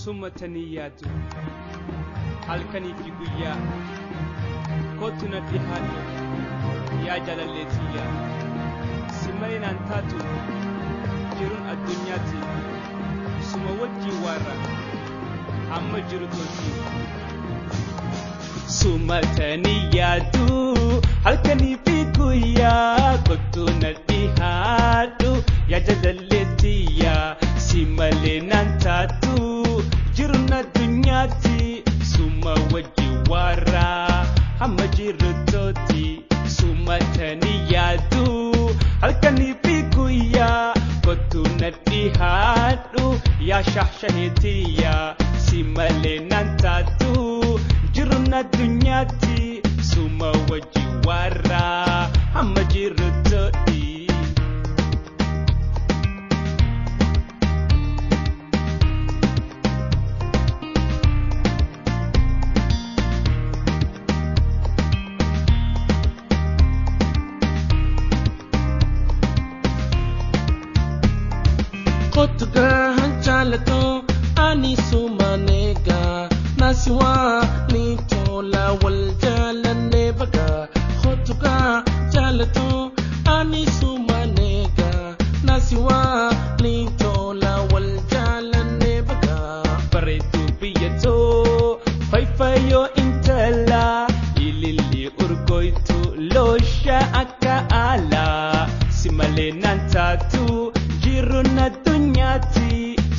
Summatanii yaadu halkanii fi guyyaa kottu na dhihaadhu yaa jaalalleetiyyaa si malee naan taatu jiruun addunyaatti suma wajjin waarra hamma jiru tolti. Summatanii yaadu halkanii fi guyyaa kottu na dhihaadhu yaa jaalalleetiyyaa si malee naan taatu jiruun addunyaatti suma wajjin waarra hamma jiru tolti. Summatanii yaadu halkanii fi guyyaa kottu na dhihaadhu yaa shahshaheetiyyaa si malee naan taatu jiruun addunyaatti suma wajjin waarra hamma jiru tolti. Kottu gahan jaalatoo ani suma neega nasiwa ni tola wal jaalanne baga. Kottu gahan jaalatoo ani suma neega nasiwa ni tola wal jaalanne baga. Bareedduu biyyatoo fayyfayyoo intala ililli urgoytu loosha akka alaa si malee naan taatu jiruun addunyaatti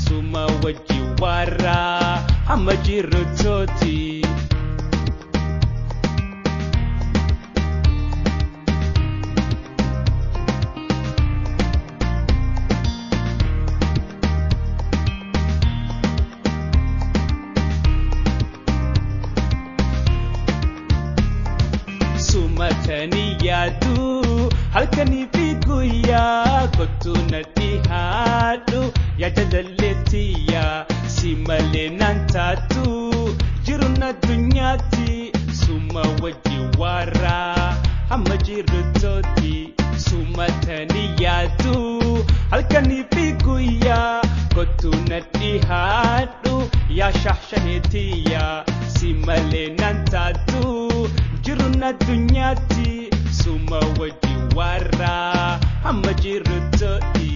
suma wajjin waarra hamma jiru tooti. Summatanii yaadu halkanii fi guyyaa kottu na dhihaadhu yaa jaalalleetiyyaa si malee naan taatu jiruun addunyaatti suma wajjin waarra hamma jiru tooti. Summatanii yaadu halkanii fi guyyaa kottu na dhihaadhu yaa shahshaheetiyyaa si malee naan taatu jiruun addunyaatti suma wajjin waarra hamma jiru tooti.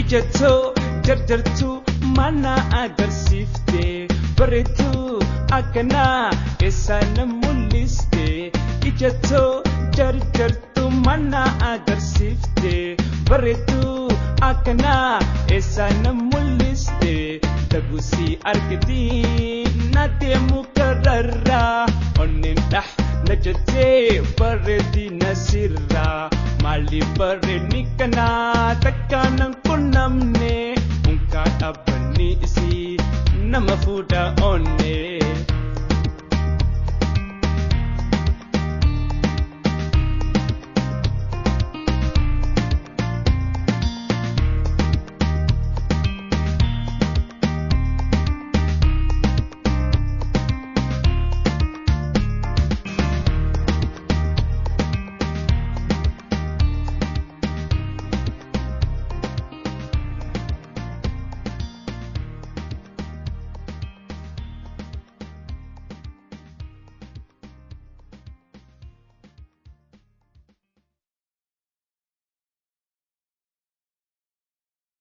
Ijatoo jarjartuu mana agarsiifte bareedduu akkanaa eessa na mul'iste. Ijatoo jarjartuu mana agarsiifte bareedduu akkanaa eessa na mul'iste. Dagusii argitii na deemu kararraa onneen dhah na jettee bareedina sirraa maaliif bareedni kanaa takka nan qunnamne unkaa dhaabbanni isii nama fuudha onne.